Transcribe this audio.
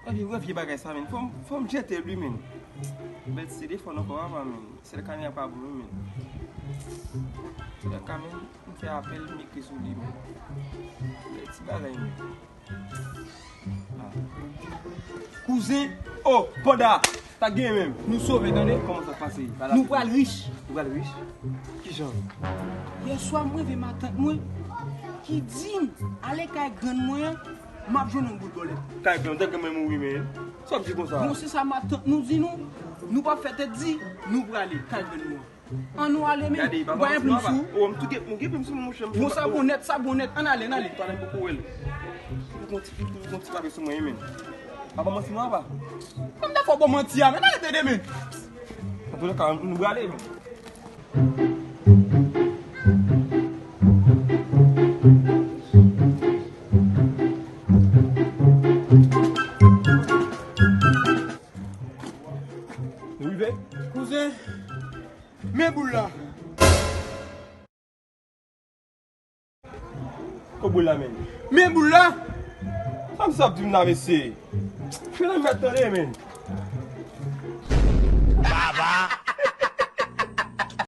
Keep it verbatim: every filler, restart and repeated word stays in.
Epi wè vye bagay sa, men. Fò m, fò m jete l, wi, men. Bèl ti telefòn ankò, papa, men. Sèl kamera pa bon, wi, men. Sèl kamera, m fè apèl, m ekri sou li, men. Bèl ti bagay, men. Ah. Kouzen, oh, panda, ta gen menm. Nou sove, tande. Kòman sa pase? Nou pral rich. Nou pral rich? Kijan? Yèswa, m reve matant mwen ki di m, ale kay grann mwen an, m ap jwenn yon boul bòlèt. Kay grann, tèt grann mwen mouri, men. Sa w ap di konsa? Bon, se sa matant nou di nou. Nou p ap fè tèt di, nou prale kay grann nou an. An nou ale, men. Gade, papa, pa gen plim sou. Oh, m tou gen, m gen plim sou mwen, monchè. Bon, sa bon nèt, sa bon nèt. Ann ale, ann ale. Pale m poko wè l. Li poko ti, li poko ti papye sou mwen, men. Papa, manti non, papa. Kòm ta fò bon manti a, men, arete de, men. Antoulèka, nou prale, men. Nou rive? Kouzen, men boul la. Kot boul la, men? Men boul la. Sa m sa ap di m la, mesye? Fè nan mèt tande, men. Baba.